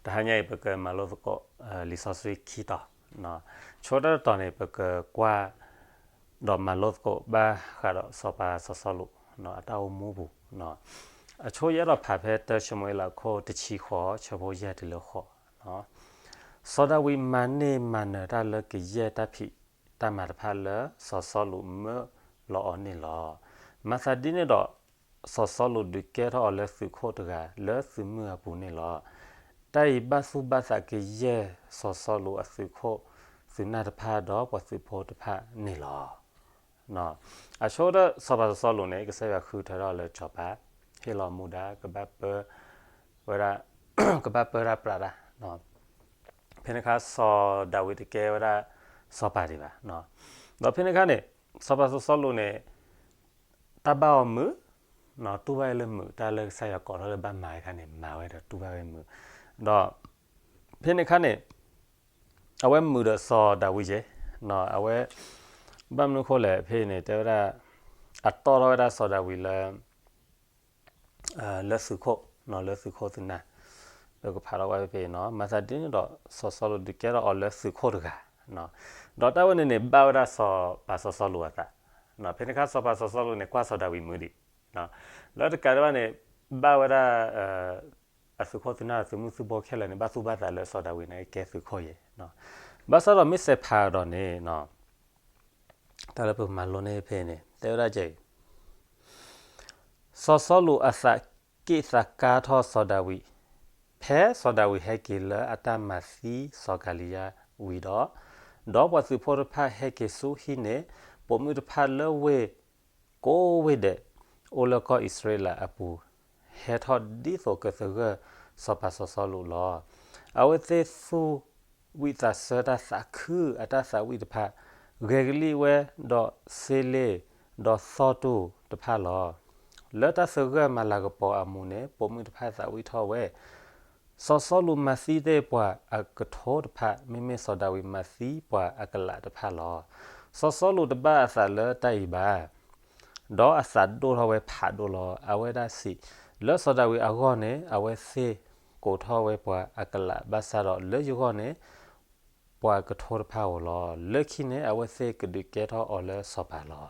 တဟါညါအံၤ ပကမၤလိသကိး လံာ်စီဆှံခံတီၤ, ဆိတၢ်တတီၤန့ၣ် ပကကွၢ် ဒီးမၤလိသကိးဘၣ်ဃးဒီးစီၤပၤစီၤစီလူး အတၢ်အိၣ်မူပူၤ, အဆိယအဲၣ်ဒိးဖးဖဲတၢၡမူၤအ့လးအခိၣ်တဆံဃိး ဆၢဖိယဲၢ်တုၤလၢဃိး, စီၤဒၤဝံးမၤန့ၢ်မၤနၢၤတၢ်လၢကယဲၢ်တၢ်ဖံးတၢ်မၤတဖၣ်လၢစီၤစီလူးမၢလီၤအီၤန့ၣ်လီၤ. မၤသးဒ်န့ၣ်ဒီး စီၤစီလူးဒုးကဲထီၣ်အီၤလၢသုးခိၣ်တဂၤလၢသုးမုၢ်အပူၤန့ၣ်လီၤ. တၢ်အံၤဘၣ်သူၣ်ဘၣ်သးကယဲၢ်စီၤစီလူးအသုးခိၣ်သုးနၢ်တဖၣ်ဒီးပှၤသုးဖိတဖၣ်န့ၣ်လီၤ. အဆိကတၢၢ်စီၤပၤစီၤစီလူးန့ၣ် ကစၢ်ယွၤဃုထၢထီၣ်လၢစီၤပၤ, ဟ့ၣ်လီၤမူဒါ ကဘၣ်ပၢဝဲဒၣ်, ကဘၣ်ပၢတၢ်ပြးတၢ်, ဖဲန့ၣ်အခါ စီၤဒၤဝံးတကဲဝဲဒၣ်စီၤပၤဒံးဘၣ်. ဒီးဖဲန့ၣ်အခါန့ၣ် စီၤပၤစီၤစီလူးန့ၣ် တၢ်ဘၣ်အီၤမုာ်, တူၢ်ဘၣ်အီၤလၢမုာ်, တၢ်လၢကစၢ်ယွၤကိးထီၣ်လၢဘၣ်မၤအခါန့ၣ် မၤဝဲဒီးတူၢ်ဘၣ်ဝဲမုာ်, ဒီးဖဲန့ၣ်အခါန့ၣ် အဝဲမုာ်ဒီးစီၤဒၤဝံးယဲၢ်, အဝဲ ဘၣ်မနုၤအဃိလဲၣ် ဖဲအံၤန့ၣ် တဲဝဲဒၣ် အတီၣ်ထီၣ်ဝဲဒၣ်စီၤဒၤဝံးလၢ လၢသုးခိၣ်, လၢသုးခိၣ်သုးနၢ်, ပကဖးထီၣ်ဝဲဖဲဖဲအံၤနီၤ, မၤသးဒ်န့ၣ်ဒီး စီၤစီလူးဒုးကဲထီၣ်အီၤလၢသုးခိၣ်တဂၤ, ဒီးတၢ်ဝဲန့ၣ်န့ၣ် ဘၣ်ဝဲဒၣ်စီၤပၤစီၤစီလူးအသး, ဖဲန့ၣ်အခါစီၤပၤစီၤစီလူးန့ၣ် ကွၢ်စီၤဒၤဝံးမုာ်ဒံး, လၢတကးဒံးဘၣ်န့ၣ် ဘၣ်ဝဲဒၣ် အသုးခိၣ်သုးနၢ်သုးမုၢ်သုးဘိခဲလၢာ်န့ၣ် ဘၣ်သူၣ်ဘၣ်သးလၢစီၤဒၤဝံးန့ၣ် ကဲသုးခိၣ်ယဲၢ်, ဘၣ်ဆၣ်ဒီးမ့ၢ်စဲးဖးဒီးန့ၣ် တၢ်လၢပမၤလိန့ၢ်ဖဲန့ၣ် တဲဝဲဒၣ်ကဲအံၤ စီၤစီလူးအသးက့ၣ်သးကါထီၣ်စီၤဒၤဝံး, ဖဲစီၤဒၤဝံးဟဲက့ၤလၢအတၢ်မၤသံစီၤကၤလံယါဝံၤဒီး, ဒီးပှၤသုးဖိတဖၣ်ဟဲက့ၤဆူဟံးန့ၢ် ပိာ်မုၣ်တဖၣ်လၢဝ့ၢ်ကိးဝ့ၢ်ဒဲး အိၣ်လၢကီၢ်အံၣ်စရ့လးအပူၤ, ဟဲထီၣ်ဒ်သိးကသဂၢၢ်စီၤပၤစီၤစီလူးလီၤ. အဝဲသ့ၣ်သူၣ်ဝံၣ်သးဆၢတၢ်သးခုအတၢ်သးဝံၣ်တဖၣ်, ဂဲၤကလံၣ်ဝဲဒီးစ့လ့ၣ်ဒီးသီၣ်တူၢ်တဖၣ်လီၤ. လၢတၢ်သဂၢၢ်မၤလၤကပီၤအမူးန့ၣ် ပိာ်မုၣ်တဖၣ်သးဝံၣ်ထီၣ်ဝဲ, စီၤစီလူးမၤသံတ့ၢ်ပှၤအကထိတဖၣ်, မ့မ့ၢ်စီၤဒၤဝံးမၤသံပှၤအကလးတဖၣ်လီၤ. စီၤစီလူးတဘၣ်အသးလၢတၢ်အံၤဘၣ် ဒီးအသးဒိၣ်ထီၣ်ဝဲဖးဒိၣ်လီၤ. အဝဲဒၣ်စံး, လၢစီၤဒၤဝံးအဂီၢ်န့ၣ် အဝဲသ့ၣ်ကိးထီၣ်ဝဲပှၤအကလးဘၣ်ဆၣ်ဒီး လၢယဂီၢ်န့ၣ် ပှၤကထိတဖၣ်ဧိၤလီၤ. လၢခံန့ၣ် အဝဲသ့ၣ်ကဒုးကဲထီၣ်အီၤလၢစီၤပၤလီၤ.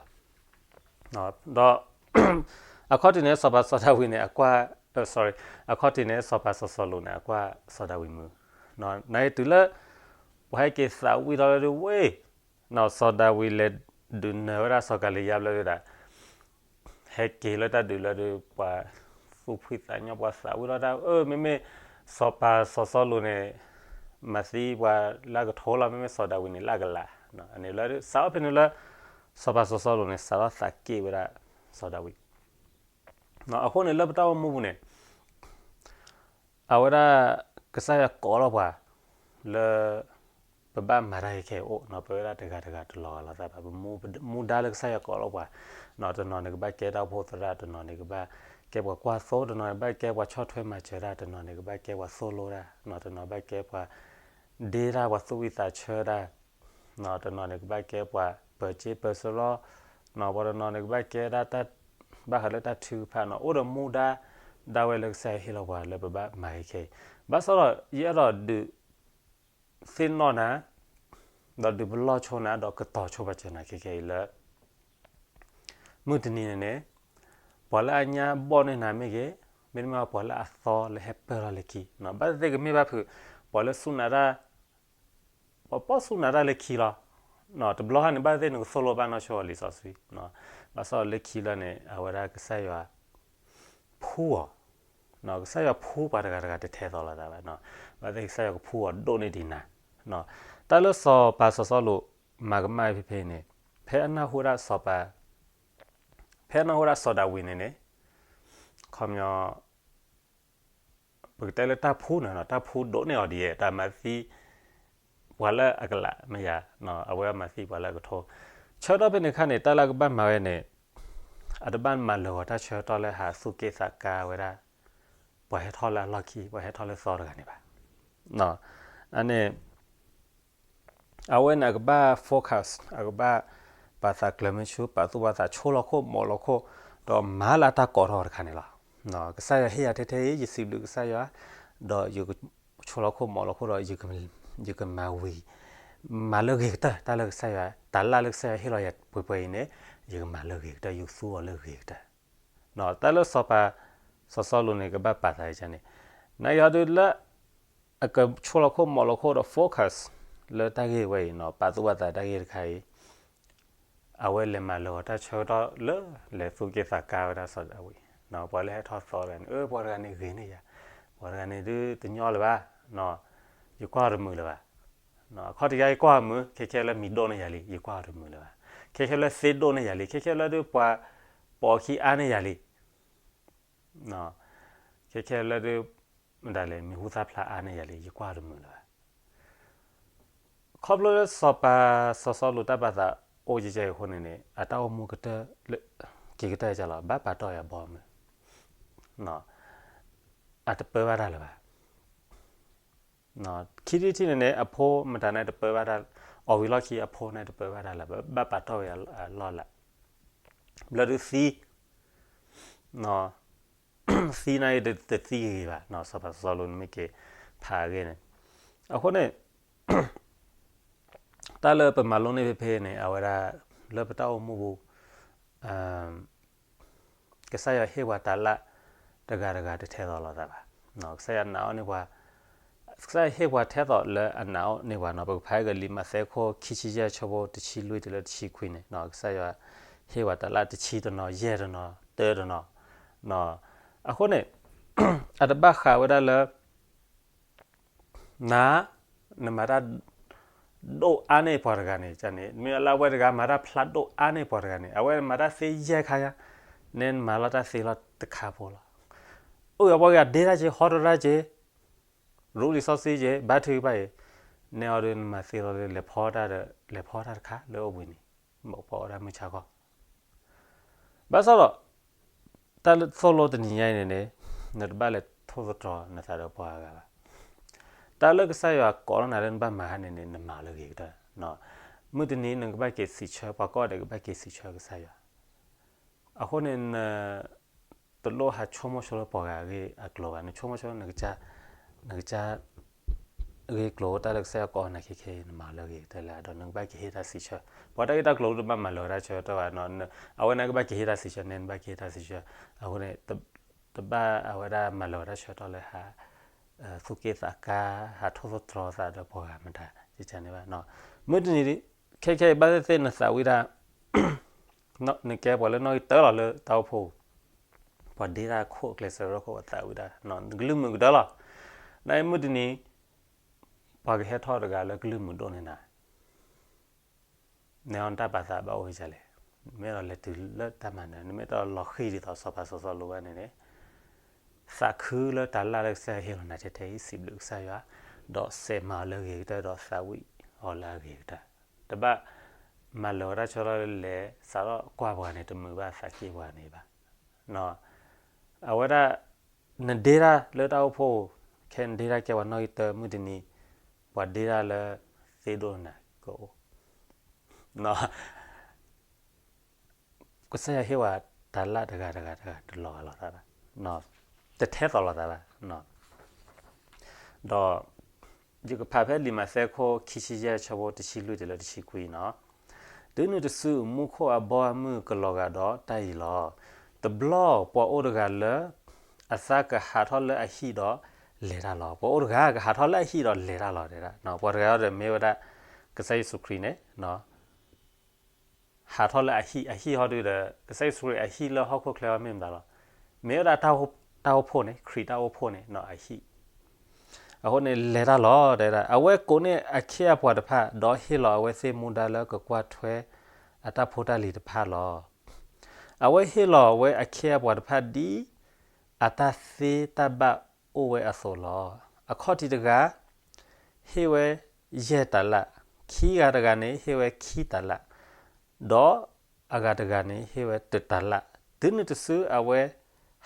ဒီး အခီၣ်ထံးန့ၣ် စီၤပၤစီၤဒၤဝံးန့ၣ် အကွၢ်, sorry, အခီၣ်ထံးန့ၣ် စီၤပၤစီၤစီလူးန့ၣ် အကွၢ်စီၤဒၤဝံးမုာ်, နာ်က့တုၤလၢ ပှၤဟဲက့ၤသးဝံၣ်ထီၣ်လၢဒ်ဝဲ စီၤဒၤဝံးလဲၤဒုးနၢၤဝဲဒၣ်စီၤကၤလံယါဘျၢဒၣ် ဟဲက့ၤလၢတၢ်ဒုးလၢဒ်ပှၤသူၣ်ဖှံသးညီ ပှၤသးဝံၣ်ထီၣ်တၢ် အၢ မ့မ့ၢ် စီၤပၤစီၤစီလူးန့ၣ် မၤသံပှၤလၢအကထိလီၤ, မ့မ့ၢ်စီၤဒၤဝံးန့ၣ်လၢအကလး, န့ၣ်လၢစးထီၣ်ဖဲန့ၣ်လၢ စီၤပၤစီၤစီလူးန့ၣ် စးထီၣ်သးက့ၣ်ဝဲဒၣ်စီၤဒၤဝံး, အဃိန့ၣ်လၢပတၢ်အိၣ်မူပူၤန့ၣ် အဝဲဒၣ် ကစၢ်ယွၤကိးထီၣ်ပှၤ လၢ ပဘၣ်မၤတၢ်ခဲခဲအံၤအိၣ်, ပဝဲဒၣ်တဂၤတဂၤတလီၤဂာ်လိာ်သးဘၣ်, ပမူဒါလၢကစၢ်ယွၤကိးထီၣ်ပှၤ, တနီၤန့ၣ်ကဘၣ်ကဲတၢ်အိၣ်ဖှိၣ်သရၣ်, တနီၤန့ၣ်ကဘၣ်ကဲပှၤကွၢ်သိ, တနီၤန့ၣ်ဘၣ်ကဲပှၤဆီၣ်ထွဲမၤစၢၤတၢ်, တနီၤန့ၣ်ကဘၣ်ကဲပှၤသိၣ်လိတၢ်, တနီၤဘၣ်ကဲပှၤ ဒ့တၢ် ပှၤသူၣ်ဝံၣ်သးဆၢတၢ်, တနီၤန့ၣ်ကဘၣ်ကဲပှၤပၢၤစ့ပၢၤစရီ, ပှၤတနီၤန့ၣ်ကဘၣ်ကဲဒၣ် ဘၣ်ဃးလၢတၢ်ထုကဖၣ်န့ၣ် အိၣ်ဒီးမူဒါ ဒၣ်ဝဲလၢကစၢ်ယွၤဟ့ၣ်လီၤပှၤလၢပဘၣ်မၤခဲခဲအံၤ, ဘၣ်ဆၣ်ဒီးယအဲၣ်ဒိးဒုးသ့ၣ်နီၣ်နၤ, ဒီးဒုးပလီၢ်ဆိနၤ ဒီးကတီၤဆိပာ်စၢၤနၤခဲခဲအံၤလၢ မုၢ်တနံၤန့ၣ်န့ၣ် ပှၤလၢအညါဘီၣ်န့ၢ်နၤမ့ၢ်ဂ့ၤ, မ့တမ့ၢ်ပှၤလၢအသီလၢဟဲပၢၢ်ထီၣ်လၢခံ, ဘၣ်သ့ၣ်သ့ၣ်ကမ့ၢ်ဘၣ်ဖုး, ပှၤလၢစူၢ်နာ်တၢ် ပှၤပိာ်စူၢ်နာ်တၢ်လၢခံလီၤ. တဘျီခါန့ၣ် ဘၣ်သ့ၣ်သ့ၣ်နကသိၣ်လိဘၣ်နီၢ်ဆိလံာ်စီဆှံ, ဘၣ်ဆၣ်လၢခံလီၤန့ၣ် အဝဲဒၣ်ကစၢ်ယွၤ ဖှူအီၤ, ကစၢ်ယွၤဖှူပှၤတဂၤတဂၤတထဲသိးလိာ်သးဘၣ်, ဘၣ်သ့ၣ်ကစၢ်ယွၤကဖှူအီၤဒိၣ်န့ၢ်ဒံးနၤ, တၢ်လၢစီၤပၤစီၤစီလူးမၤကမၣ်ဖဲဖဲန့ၣ် ဖဲအနၢ်ဟူဒၣ်စီၤပၤ ဖဲအနၢ်ဟူဒၣ်စီၤဒၤဝံးန့ၣ်န့ၣ် ခီပညီ ပကတဲလၢတၢ်ဖှူန့ၣ် တၢ်ဖှူဒိၣ်န့ၢ်အီၤဒ်ယဲၢ် တၢ်မၤသံ ပှၤလၢအကလးမ့ၢ်ယၤ, အဝဲမၤသံပှၤလၢအကထိ, ဆၢကတီၢ်ဖဲန့ၣ်အခါန့ၣ် တၢ်လၢအကဘၣ်မၤဝဲန့ၣ် အတဘၣ်မၤလၢာ်ဂီၤတၢ်ဆၢကတီၢ်လၢဟးသူၣ်က့ၣ်သးကါဝဲဒၣ် ပှၤဟဲထီၣ်လၢအလီၢ်ခံ ပှၤဟဲထီၣ်လၢသီတဂၤန့ၣ်ဘၣ်. အန့ၣ် အဝဲန့ၣ်အကဘၣ် focus အကဘၣ်ပာ်သးကျၢၤမ့ၢ်ဆူ ပာ်သူၣ်ပာ်သးဆိလီၤခိၣ် မိာ်လီၤခိၣ် ဒီးမၤလၢတၢ်ကိးထီၣ်တခါန့ၣ်လီၤ. ကစၢ်ယွၤဟ့ၣ်ယၤထဲထဲအံၤ ယစံးဘျုးကစၢ်ယွၤ ဒီးယကဆိ ဆိလီၤခိၣ်မီၤလီၤခိၣ်ဒီး ယကမၤဝံၤ, မၤလၢဂ့ၤကတၢၢ် တၢ်လၢကစၢ်ယွၤ, တၢ်လၢလၢကစၢ်ယွၤဟ့ၣ်လီၤယၤပှဲၤပှဲၤအံၤန့ၣ်, ယကမၤလၢဂ့ၤကတၢၢ်, ယကသူအီၤလၢဂ့ၤကတၢၢ်. တၢ်လၢစီၤပၤစီၤစီလူးန့ၣ် ကဘၣ်ပာ်သးန့ၣ်, နာ်က့ဟီဒုလၢ အကဆိလီၤခိၣ်မီၤလီၤခိၣ်ဒီး focus လၢတၢ်ဂ့ၢ်ဝဲအံၤနီၤ, ပာ်သူၣ်ပာ်သးတၢ်ဂ့ၢ်တခါအံၤ, အဝဲလဲၤမၤလၢာ်အီၤတၢ်ဆၢကတီၢ်လၢ လဲၤသူၣ်က့သးကါဝဲဒၣ်စီၤဒၤဝံး, ပှၤလၢဟဲထီၣ်သီတဂၤန့ၣ်, အၢ ပှၤတဂၤန့ၣ်ဂ့ၤန့ၢ်ယၤ, ပှၤတဂၤန့ၣ်ဒုးတညီလၢၤဘၣ်, ယကွၢ်အီၤတမုာ်လၢၤဘၣ်. အခီၣ်ထံးယါယကွၢ်အီၤမုာ်, ခဲခဲလၢမံၤဒိၣ်န့ၢ်ယၤလံ, ယကွၢ်အီၤတမုာ်လၢၤဘၣ်. ခဲခဲလၢသ့ဒိၣ်န့ၢ်ယၤလံ, ခဲခဲလၢဒုးပှၤ ပိာ်ခံအါန့ၢ်ယၤလံ, ခဲခဲလၢဒုး မတၤလဲၣ် မံၤဟူသၣ်ဖျါအါန့ၢ်ယၤလံ, ယကွၢ်အီၤတမုာ်လၢၤဘၣ်. ခီဖျိလၢစီၤပၤစီၤစီလူးတၢ်ပာ်သးအိၣ်ကဲကဲအံၤအဃိန့ၣ်န့ၣ်, အတၢ်အိၣ်မူကတၢၢ် က့ၤကတၢၢ်ကလီၤ, ဘၣ်ပာ်တီၢ်အီၤအဘီအမုၢ်, အတပၢဘၣ်တၢ်လၢၤဘၣ်. ခံထံၣ်တထံၣ်န့ၣ်န့ၣ် အဖိမတၤန့ၣ်တပၢဘၣ်တၢ်, အီၣ်ဝံၤလီၢ်ခံအဖိန့ၣ်တပၢဘၣ်တၢ်လၢၤဘၣ်, ဘၣ်ပာ်တီၢ်ဝဲအလီၢ်လၢ်, ဘျၢဒုးသံ သံန့ၣ်တသံဂ့ၤဂ့ၤဘၣ်, စီၤပၤစီၤစီလူးန့ၣ်မ့ၢ်က့ၤဖးအဂ့ၢ်န့ၣ်, အဃိန့ၣ် တၢ်လၢပမၤလိန့ၢ်ဖဲဖဲန့ၣ် အဝဲဒၣ် လၢပတၢ်အိၣ်မူပူၤ ကစၢ်ယွၤဟ့ၣ်ပှၤတၢ်လၢ်တဂၤတဂၤတထဲသိးလိာ်သးဘၣ်. ကစၢ်ယွၤနာ်အီၤန့ၢ်ပှၤ, ကစၢ်ယွၤဟ့ၣ်ပှၤထဲသိးလၢအနာ်အီၤန့ၢ်ပှၤနီၤ, ပကဖးကလံာ်မးသဲခိၣ်ခံဆံယဲၢ်ဆၢဖိတဆံလွံၢ်တုၤလၢတဆံခွံန့ၣ်, ကစၢ်ယွၤဟ့ၣ်ပှၤတၢ်လၢ်တဆံတနီၤ ယဲၢ်တနီၤ တၢတနီၤ, အဃိန့ၣ် အတဘၣ်ဃးဝဲဒၣ်လၢ နၤ နမၤတၢ် ဒိၣ်အါန့ၢ်ပှၤတဂၤန့ၣ်, မ့ၢ်လၢအဝဲတဂၤမၤတၢ်ဖျါဒိၣ်အါန့ၢ်ပှၤတဂၤန့ၣ်, အဝဲမၤတၢ်သ့ယဲၢ်ခါညါ, နဲနမၤလီၤတၢ်သ့လီၤတခါဖိလီၤ. အိၣ်ယၤပှၤဂၤဒ့တၢ်က့ၤ ဟီထီၣ်တၢ်က့ၤ, ရူလံာ်စီဆှံက့ၤ ဘါထုကဖၣ်အံၤ, နဲအီၤဒီးနမၤသ့လီၤလၢလဲၤဖီတၢ်ဒီး လဲၤဖီတၢ်တခါလၢအဝံၤန့ၣ်, ပှၤအိၣ်ဒၣ်မုၢ်ဆါခီ ဘၣ်ဆၣ်ဒီး တၢ်သိၣ်လိတနံၤညါအံၤန့ၣ်န့ၣ်, နတဘၣ်လဲၤထိၣ်သတြီၤနသးဒီးပှၤဂၤဘၣ်. တၢ်လၢကစၢ်ယွၤကိးလီၤနၤလၢနဘၣ်မၤဟါန့ၣ်န့ၣ် နမၤလၢဂ့ၤကတၢၢ်, မုၢ်တနံၤနကဘၣ်က့ၤစံးဆၢ, ပှၤကိးဂၤဒဲးကဘၣ်က့ၤစံးဆၢကစၢ်ယွၤ, အဃိန့ၣ် န တလိၣ်ဟးဆိကမိၣ်ဆိလၢပှၤဂၤအဂ့ၢ်အကျိၤဘၣ်, နဆိကမိၣ်ဆိလၢ နကစၢ် ဂ့ၢ်ကျိၤတၢ်လၢကစၢ်ယွၤကိးနၤခဲခဲအံၤ နမၤလၢဂ့ၤကတၢၢ်လၢၤဒီး နကဘၣ်က့ၤဟ့ၣ်တၢ်စံးဆၢ, ပှၤတၢ်ဂ့ၢ်တၢ်ကျိၤတဘၣ်မၤလၢၤဝဲဒၣ်ဆၢကတီၢ်ဘၣ်, အဝဲန့ၣ်ကဘၣ်က့ၤဟ့ၣ်တၢ်စံးဆၢ, နဲနဘၣ်က့ၤဟ့ၣ်တၢ်စံးဆၢ, အဃိန့ၣ် တဘၣ်အဝဲဒၣ်မၤလၢၤဝဲဒၣ်ဆၢကတီၢ်လၢဟး သူၣ်က့ၣ်သးကါ, ဟးထိၣ်သတြီၤသးဒီးပှၤဂၤမတၤ ကကန့ၣ်ဘၣ်, မုၢ်တနံၤ ခဲခဲအံၤဘၣ်သ့ၣ်သ့ၣ်နသးဝံၣ်ဒၣ် နကဲပှၤလၢနီၣ်ဂံၢ်တၢလီၤလၢတၢ်အိၣ်ဖှိၣ်, ပှၤဒ့တၢ်ခိၣ်ကျဲးစၢးရၢခိၣ်အသးဝံၣ်ဒၣ်, နကလုၢ်မုာ်ကတၢၢ်လီၤ, နာ်က့မုၢ်တနံၤ ပှၤကဟဲထီၣ်တဂၤလၢကလုၢ်မုာ်ဒိၣ်န့ၢ်နၤ, နဲအီၤနတၢ်ပာ်သးဘၣ်အိၣ်ဝဲဒ်လဲၣ်, နမ့ၢ်အဲၣ်ဒိးလဲၤတုၤလၢတၢ်မၤနၢၤ, နမ့ၢ်အဲၣ်ဒိးလီၤဃံၤဒ်သိးစီၤပၤစီၤစီလူးဝဲန့ၣ်န့ၣ် သးခုလၢတၢ်လၢ်လၢကစၢ်ယွၤဟ့ၣ်လီၤနၤထဲထဲအံၤ စံးဘျုးကစၢ်ယွၤ, ဒီးစံးမၤအီၤလၢဂ့ၤကတၢၢ်ဒီးသးဝံၣ်အီၤလၢအဂ့ၤကတၢၢ်, တဘၣ်မၤလၢၤဝဲဒၣ်ဆၢလီၤလၢလဲၤစးထီၣ်ကွၢ်ပှၤန့ၣ် တမုာ်ဘၣ်သးက့ၢ်ပှၤန့ၣ်ဘၣ် အဝဲဒၣ် နဒ့တၢ်လၢတၢ်အိၣ်ဖှိၣ်, ခဲနဒ့တၢ်ကဲပှၤနီၣ်ဂံၢ်တၢမုၢ်တနံၤ, ပှၤဒ့တၢ်လၢသ့ဒိၣ်နၤကအိၣ်, ကစၢ်ယွၤဟ့ၣ်ဝဲတၢ်လၢ်တဂၤတဂၤတဂၤတလီၤဂာ်လိာ်သးဘၣ်, တထဲသိးလိာ်သးဘၣ်, ဒီး ယကဖးဖဲလံာ်မးသဲခိၣ်ခံဆံယဲၢ်ဆၢဖိတဆံလွံၢ်တုၤလၢတဆံခွံနီၤ, တုၤနုၤတစုမူခိၣ်အဘီအမုၢ်ကလီၤဂာ်ဒီးတၢ်အံၤလီၤ. တဘျီပှၤအိၣ်တဂၤလၢ အသးကဟးထီၣ်လၢအဟံၣ်ဒီးလဲၤတၢ်လီၤ. ပှၤအိၣ်တဂၤကဟးထီၣ်လၢအဟံၣ်ဒီးလဲၤတၢ်လီၤတဲဒၣ်, ပှၤတဂၤအံၤဒီးမ့ၢ်ဝဲဒၣ် ကစၢ်ယ့ၣ်ၡူးခရံာ်န့ၣ် ဟးထီၣ်လၢအဟံၣ်, အဟံၣ်ဟီဒုဒီး ကစၢ်ယ့ၣ်ၡူးခရံာ်အဟံၣ်လၢဟီၣ်ခိၣ်ချၢအီၤမ့ၢ်မတၤလီၤ. မ့ၢ်ဝဲဒၣ်တၢ်အိၣ်ဖှိၣ်န့ၣ်, ခရံာ်တၢ်အိၣ်ဖှိၣ်န့ၣ်အဟံၣ်, အဃိန့ၣ်လဲၤတၢ်လီၤတဲဒၣ်. အဝဲကိးန့ၢ်အခ့အပှၤတဖၣ် ဒီးဟ့ၣ်လီၤအဝဲသ့ၣ်မူဒါလၢကကွၢ်ထွဲအတၢ်ဖိတၢ်လံၤတဖၣ်လီၤ. အဝဲဟ့ၣ်လီၤဝဲအခ့အပှၤတဖၣ်ဒ်အတၢ်သ့တၢ်ဘၣ်အိၣ်ဝဲအသိးလီၤ. အခီၣ်ထံးတဂၤ ဟ့ၣ်ဝဲယဲၢ်တၤလၣ်, ခံဂၤတဂၤန့ၣ် ဟ့ၣ်ဝဲခံတၤလၣ်, ဒီးအဂၤတဂၤန့ၣ် ဟ့ၣ်ဝဲတတၤလၣ်, တုၤနုၤတစုအဝဲ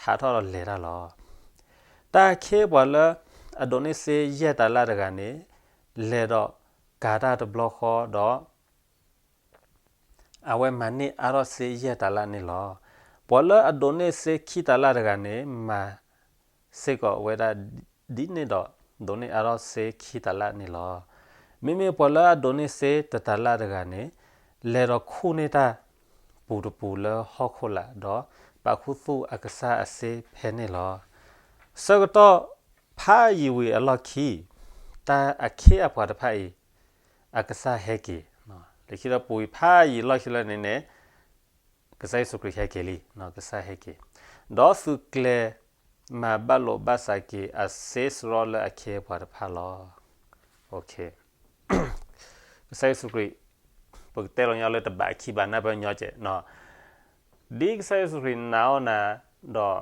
ဟးထီၣ်ဒီးလဲၤတၢ်လီၤ. တၢ်အခ့အပှၤလၢအဒိးန့ၢ်စ့ယဲၢ်တၤလၣ်တဂၤန့ၣ် လဲၤဒီးကၤတၢ်တဘျီဃီဒီး အဝဲမၤန့ၢ်အါထီၣ်စ့ယဲၢ်တၤလၣ်န့ၣ်လီၤ. ပှၤလၢအဒိးန့ၢ်စ့ခံတၤလၣ်တဂၤန့ၣ် မၤစ့ၢ်ကီးဝဲဒၣ်ဒ်န့ၣ်ဒီး ဒိးန့ၢ်အါထီၣ်စ့ခံတၤလၣ်န့ၣ်လီၤ. မ့မ့ၢ်ပှၤလၢအဒိးန့ၢ်စ့တတၤလၣ်တဂၤန့ၣ် လဲၤဒီးခူၣ်န့ၢ်တၢ်ပူၤတပူၤလၢဟီၣ်ခိၣ်လာ် ဒီးပာ်ခူသူၣ်အကစၢ်အစ့ဖဲန့ၣ်လီၤ. ဆၢကတီၢ်ဖးယံာ်ဝံၤအလီၢ်ခံ တၢ်အခ့အပှၤတဖၣ်အံၤ အကစၢ်ဟဲက့ၤ, လၢခံဒီးပူၤဖးယံာ်လီၢ်ခံလၢန့ၣ်န့ၣ် ကစၢ်ယ့ၣ်ၡူးခရံာ်ဟဲက့ၤလံ, ကစၢ်ဟဲက့ၤ, ဒီးသုးကျဲၤမၤဘၣ်လိာ်ဘၣ်စးက့ၤအစ့စရီလၢအခ့အပှၤတဖၣ်လီၤ. ကစၢ်ယ့ၣ်ၡူးခရံာ်, ပကတဲလီၤညီလၢတဘးခံဘးနၢ်ပၢၢ်ညီကဲး, ဒ်ကစၢ်ယ့ၣ်ၡူးခရံာ်နာ်အီၤနၤ,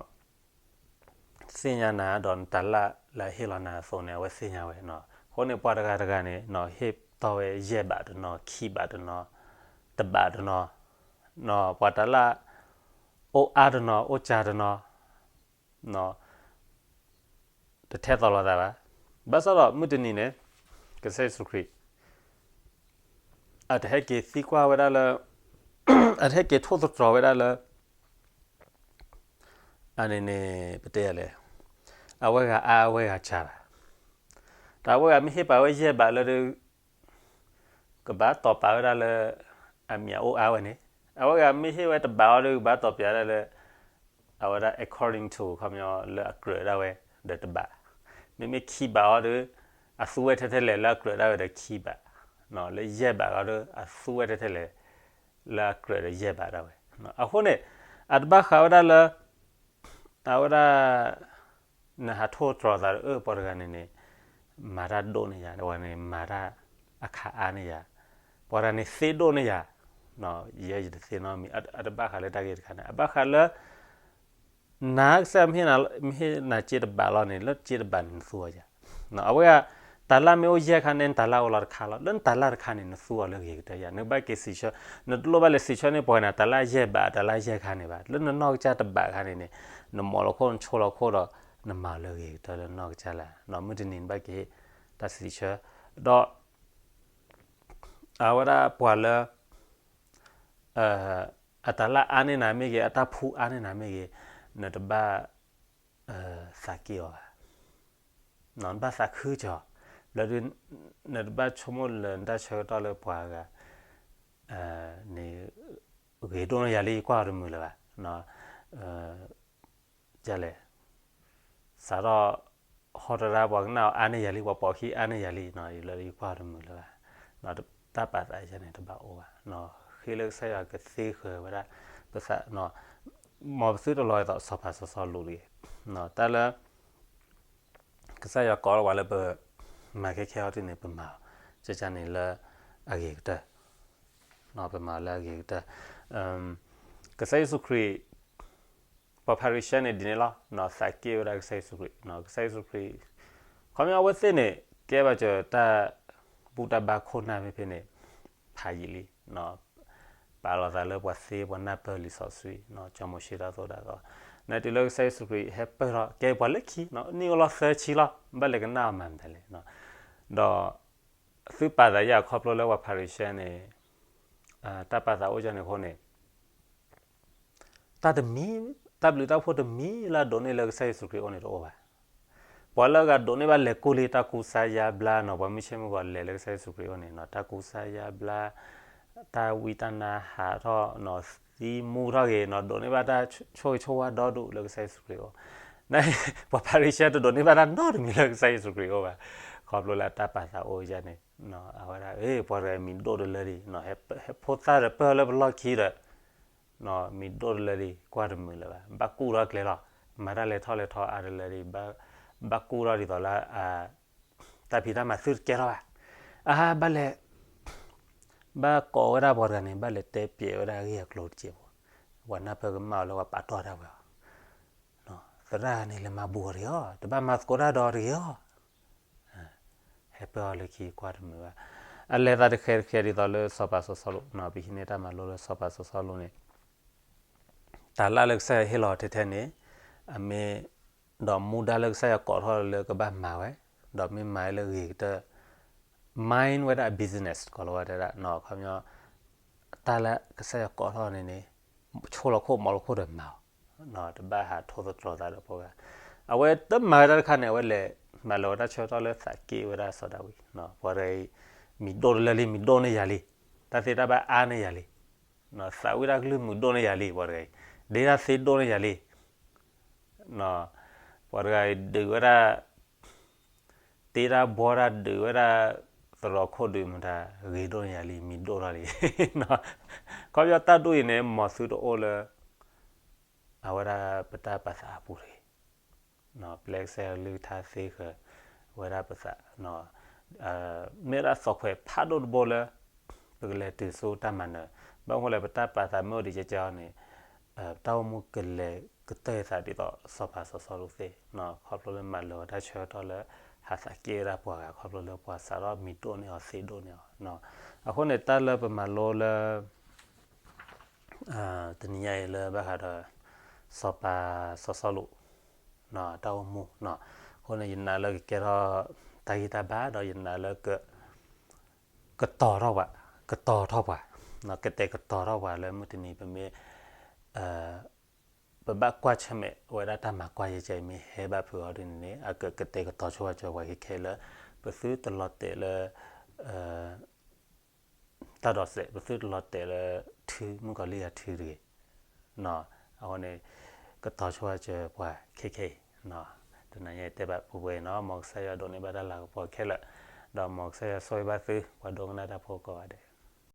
ဒီး သ့ၣ်ညါနၤ ဒီးနတၤလၣ်လၢအဟ့ၣ်လီၤနၤအသိးန့ၣ် အဝဲသ့ၣ်ညါဝဲ, အဃိန့ၣ် ပှၤတဂၤတဂၤန့ၣ် ဟ့ၣ်တီၢ်ဝဲယဲၢ်ဘးတနီၤ ခံဘးတနီၤ တဘးတနီၤ, ပှၤတၤလၣ်အိၣ်အါတနီၤ အိၣ်စှၤတနီၤ တထဲသိးလိာ်သးဘၣ်. ဘၣ်ဆၣ်ဒီးမုၢ်တနံၤန့ၣ် ကစၢ်ယ့ၣ်ၡူးခရံာ် အတဟဲက့ၤသံကွၢ်ဝဲဒၣ်လၢ အတဟဲက့ၤထိၣ်သတြီၤဝဲဒၣ်လၢ အန့ၣ်န့ၣ် ပတဲယၤလဲၣ်, အဝဲဂၤအါအဝဲဂၤစှၤဘၣ်. တၢ်အဝဲဂၤမ့ၢ်ဟ့ၣ်ပာ်ဝဲယဲၢ်ဘးလၢ ကဘၣ်တီၢ်ပာ်ဝဲဒၣ်လၢ အမံၤအအိၣ်အါဝဲန့ၣ်, အဝဲဂၤမ့ၢ်ဟ့ၣ်ဝဲတဘးအီၤဒီး ကဘၣ်တီၢ်ပာ်ဝဲဒၣ်လၢ အဝဲဒၣ် according to ခီပညီလၢအကြၢးဒၣ်ဝဲဒီးတဘး, မ့မ့ၢ်ခံဘးအီၤဒီး အသူဝဲထဲထဲလဲၣ်လၢအကြၢးဒၣ်ဝဲဒီးခံဘး, လၢယဲၢ်ဘးအီၤဒီး အသူဝဲထဲထဲလဲၣ် လၢအကြၢးဒီးယဲၢ်ဘးဒၣ်ဝဲ. အဃိန့ၣ် အတဘၣ်ဃးဝဲဒၣ်လၢ အဝဲဒၣ် နဟးထိၣ်သတြီၤသးဒီး အၢ ပှၤတဂၤန့ၣ်န့ၣ် မၤတၢ်ဒိၣ်န့ၢ်ယၤ, ပှၤန့ၣ်မၤတၢ်အခးအါန့ၢ်ယၤ, ပှၤတဂၤန့ၣ်သ့ဒိၣ်န့ၢ်ယၤ, ယဲယတသ့နီတမံၤ, အတဘၣ်ဃးလၢတၢ်ဂ့ၢ်တခါန့ၣ်, အဘၣ်ဃးလၢ နကစၢ်မ့ၢ်ဟ့ၣ်နၤစ့တဘးလီၤန့ၣ် လၢစ့တဘးန့ၣ်နသူအီၤယၤ. အဝဲဒၣ် တၤလၣ်မ့ၢ်အိၣ်ယဲၢ်ခါန့ၣ် နတၤလၣ်အိၣ်လီၤတခါလီၤ. လၢနတၤလၣ်တခါန့ၣ် နသူအီၤလၢအဂ့ၤကတၢၢ်ယၤ. နဘၣ်က့ၤစံးဆၢ, နတလိၣ်ဘၣ်လဲၤစံးဆၢန့ၢ်ပှၤန့ၣ် တၤလၣ်ယဲၢ်ဘး တၤလၣ်ယဲၢ်ခါန့ၣ်ဘၣ်. လၢနနီၢ်ကစၢ်တဘးခါန့ၣ်န့ၣ် နမိၣ်လီၤခိၣ် နဆိလီၤခိၣ်ဒီး နမၤအီၤလၢအဂ့ၤကတၢၢ်လၢနနီၢ်ကစၢ်လၢ, မုၢ်တနံၤနဘၣ်က့ၤဟ့ၣ်တၢ်စံးဆၢ, ဒီး အဝဲဒၣ်ပှၤလၢ အတၤလၣ်အါန့ၢ်နၤမ့ၢ်ဂ့ၤ, အတၢ်ဖှူအါန့ၢ်နၤမ့ၢ်ဂ့ၤ, နတဘၣ်သးက့ၣ်အီၤဘၣ်. နဘၣ်သးခုကီၤ, ဘျီဒုး နတဘၣ်ဆိကမိၣ်လၢနတၢ်ဆၢကတီၢ်လၢပှၤဂၤ န့ၣ် ဂ့ၤဒိၣ်န့ၢ်ယၤလံ ယကွၢ်အီၤတမုာ်လၢၤဘၣ်. လဲၣ် စးထီၣ်ဟီၣ်တရါ ပှၤကနၣ်အီၤအါန့ၢ်ယၤလံ, ပှၤပိာ်ခံအါန့ၢ်ယၤလံ, ယလၢယကွၢ်အီၤတမုာ်လၢၤဘၣ်. တၢ်ပာ်သးယဲန့ၣ်တဘၣ်အိၣ်ဘၣ်. ဃ့လၢကစၢ်ယွၤကသ့ဃၢၤဝဲဒၣ်ပသး, မ်ပသုတလီၤအသးစီၤပၤစီၤစီလူးတဂ့ၤ. တၢ်လၢ ကစၢ်ယွၤကိးလီၤပှၤလၢပမၤခဲခဲအံၤဒ်န့ၣ် ပမၤအီၤ ကကန့ၣ်လၢအဂ့ၤကတၢၢ်, ပမၤအီၤလၢအဂ့ၤကတၢၢ်. ကစၢ်ယ့ၣ်ၡူးခရံာ်, ပှၤဖၤရံၤၡဲန့ၣ်ဒ်န့ၣ်လီၤ, သးက့ၣ်ဝဲဒၣ်ကစၢ်ယ့ၣ်ၡူးခရံာ်, ကစၢ်ယ့ၣ်ၡူးခရံာ်, ခီပညီအဝဲသ့ၣ်န့ၣ် ကဲဘၣ်စၢၤတၢ်ဘူၣ်တၢ်ဘါခိၣ်နၢ်ဖဲဖဲန့ၣ် ဖးယံာ်လံ ပာ်လီၤသးလၢပှၤသ့ပှၤနၢ်ပၢၢ်လံာ်စီဆှံ, စီၤမိၤၡ့တၢ်သိၣ်တၢ်သီ, နတုၤလၢကစၢ်ယ့ၣ်ၡူးခရံာ်ဟဲပၢၢ်ထီၣ် ကဲပှၤလၢခံ, နံၣ်အိၣ်လီၤသၢဆံလီၤ, ဘၣ်လဲၤကနၣ်အီၤမၤမတၤလဲၣ်, ဒီးသုပာ်သးယဲၢ်ခီဖျိလၢပှၤဖၤရံၤၡဲန့ၣ် တၢ်ပာ်သးအိၣ်ယဲၢ်န့ၣ်အဃိန့ၣ် တၢ်တမံၤ, တၢ်ဘျုးတၢ်ဖှိၣ်တမံၤလၢအဒိးန့ၢ်လၢကစၢ်ယ့ၣ်ၡူးခရံာ်အအိၣ်န့ၣ်တအိၣ်ဘၣ်. ပှၤလၢအဂၤဒိးန့ၢ်ဘၣ်လဲၤကူၣ်လံ တၢ်ကူစါယါဘျါနီၤ, ပှၤမုၢ်ဆ့ၣ်မုၢ်ဂီၤလဲၤလၢကစၢ်ယ့ၣ်ၡူးခရံာ်အအိၣ်န့ၣ်နီၤ, တၢ်ကူစါယါဘျါ, တၢ်ဝံတၢ်နါဟးထီၣ်နီၤ, သံမူထီၣ်ဂ့ၤနီၤ, ဒိးန့ၢ်ဘၣ်တၢ်ဆိၣ်ဂ့ၤဆိၣ်ဝါဒီဒူၣ်လၢကစၢ်ယ့ၣ်ၡူးခရံာ်အအိၣ်. ပှၤဖၤရံၤၡဲတဒိးန့ၢ်ဘၣ်တၢ်နီတမံၤလၢကစၢ်ယ့ၣ်ၡူးခရံာ်အအိၣ်ဘၣ်. ခီဖျိလၢတၢ်ပာ်သးအိၣ်ယဲၢ်န့ၣ် အဝဲဒၣ် ပှၤတဂၤမံၤဒိၣ်တလၢဒံး, ဟဲဖိသၣ်ဒီးပၢၢ်လၢပလီၢ်ခံဒီး မံၤဒိၣ်တလၢဒံး ကွၢ်တမုာ်လၢၤဘၣ်, ဘၣ်ကူၣ်ထီၣ်ကျဲလီၤ. မၤတၢ်လဲၤထီၣ်လဲၤထီအါတလၢဒံး, ဘၣ်ကူၣ်ထီၣ်ဒ်သိးလၢ တၢ်ဖံးတၢ်မၤသုတကဲထီၣ်ဘၣ်. အါ ဘၣ်လဲၤ ဘၣ်ကိးဝဲဒၣ်ပှၤတဂၤန့ၣ် ဘၣ်လဲၤတဲပျဲးဝဲဒၣ်အဂ့ၢ်အကျိၤတစဲးဖိ, ပှၤနၢ်ပၢၢ်ကမၣ်အီၤလၢပှၤပာ်တီၢ်တၢ်ဝဲအီၤ, သရၣ်န့ၣ် လဲၤမၤဘူးအီၤတဂ့ၤအီၤ, တဘၣ်မၤသကိးတၢ်ဒီးတဂ့ၤအီၤ. ဟဲပၢၢ်အီၤလၢခံကွၢ်တမုာ်ဘၣ်. အလဲၤသးတဃဲးတဃဲးဒ်သိးလၢစီၤပၤစီၤစီလူး, ပဟံးန့ၢ်တၢ်မၤလိလၢစီၤပၤစီၤစီလူးန့ၣ် တၢ်လၢ်လၢကစၢ်ယွၤဟ့ၣ်လီၤထဲထဲန့ၣ် အမ့ၢ် ဒီးမူဒါလၢကစၢ်ယွၤကိးထီၣ်လၢကဘၣ်မၤဝဲ, ဒီးမ့ၢ်မၤလၢအဂ့ၤကတၢၢ် mind ဝဲဒၣ် business ကိးလီၤဝဲဒၣ် ခီပညီ တၢ်လၢကစၢ်ယွၤကိးထီၣ်န့ၣ်န့ၣ် ဆိလီၤခိၣ်မၤလီၤခိၣ်ဒီးမၤအီၤ, တဘၣ်ဟးထိၣ်သတြီၤသးဒီးဖိဂၤ. အဝဲတမၤဝဲဒၣ်တခါန့ၣ် အဝဲလဲၤ မၤလၢၤဝဲတၢ်ဆၢကတီၢ်လၢသးက့ၣ်ဝဲဒၣ်စီၤဒၤဝံး, ပှၤတဂၤအံၤ မံၤဒိၣ်တလၢလံ, မံၤဒိၣ်န့ၢ်ယၤလံ, တၢ်သ့တၢ်ဘၣ်အါန့ၢ်ယၤလံ, သးဝံၣ်တၢ်ကလုၢ်မုာ်ဒိၣ်န့ၢ်ယၤလံ, ပှၤတဂၤအံၤ ဒ့တၢ်သ့ဒိၣ်န့ၢ်ယၤလံ, ပှၤတဂၤအံၤဒုးဝဲဒၣ် တ့တၢ်ဘှီတၢ်ဒုးဝဲဒၣ် သရိာ်ခိၣ်ဒုးမတၤ ဂ့ၤဒိၣ်န့ၢ်ယၤလံ, မံၤဒိၣ်ထီၣ်လံ. ခီဖျိတၢ်ဒိၣ်အံၤန့ၣ် မ်သုတအိၣ်လၢ အဝဲဒၣ်ပတၢ်ပာ်သးအပူၤတဂ့ၤ, ပျဲကစၢ်ယွၤကလုၢ်ကထါသ့ဃၢၤဝဲဒၣ်ပသး, မ့ၢ်ဝဲဒၣ်သီၣ်ခွဲးဖးဒိၣ်တဘိလၢ ပကလဲၤတုၤဆူတၢ်မၤနၢၤ, ဘၣ်မနုၤဃိလဲၣ် ပတၢ်ပာ်သးမ့ၢ်အိၣ်ဒံးကကန့ၣ် ပတၢ်အိၣ်မူကလဲၤကတၢၢ်သးဒ်သိးစီၤပၤစီၤစီလူးသ့, ခီဖျိလၢမၤလၢၤဝဲတၢ်ဆၢကတီၢ်လၢ ဟးသးက့ၣ်ဝဲဒၣ်ပှၤဂၤ ခီဖျိလၢပှၤစးထီၣ်မံၤဒိၣ်န့ၢ်အီၤသ့ဒိၣ်န့ၢ်အီၤ, အဃိန့ၣ် တၢ်လၢပမၤလိလၢ တနံၤညါအံၤလၢဘၣ်ဃးဒီး စီၤပၤစီၤစီလူး တၢ်အိၣ်မူ, အဃိန့ၣ် ယနာ်လၢကကဲထီၣ်တၢ်ဂံၢ်တၢ်ဘါ ဒီးယနာ်လၢက ကတီၤထီၣ်ပှၤ, ကတီၤထီၣ်ပှၤ, ကတဲာ်ကတီၤထီၣ်ပှၤလၢမုၢ်တနံၤပမ့ၢ် ပဘၣ်ကွၢ်ဆၢၣ်မဲာ်ဝဲဒၣ်တၢ်မၤကွၢ်ယဲကဲအံၤမ့ၢ်ဟဲဘၣ်ဖုးအီၤဒ်န့ၣ်န့ၣ် အကကတဲာ်ကတီၤဆိဝဲစၢၤပှၤခဲခဲလၢ ပသုတလီၤတဲာ်လၢ တၢ်ဒိးစဲး ပသုတလီၤတဲာ်လၢ ထု မုၣ်ကီၤလံၢ်အထုတဂ့ၤ, အဃိန့ၣ် ကတီၤဆိဝဲစၢၤပှၤခဲခဲအံၤ, တနံၤညါအံၤတဲဘၣ်ပူၤပူၤအံၤနီၤ, မ်ကစၢ်ယွၤဒိးန့ၢ်ဘၣ်တၢ်လၤကပီၤခဲလၢာ်, ဒီးမ်ကစၢ်ယွၤဆိၣ်ဂ့ၤဘၣ်သု ပှၤဒိကနၣ်တၢ်ဖိကိးဂၤဒဲး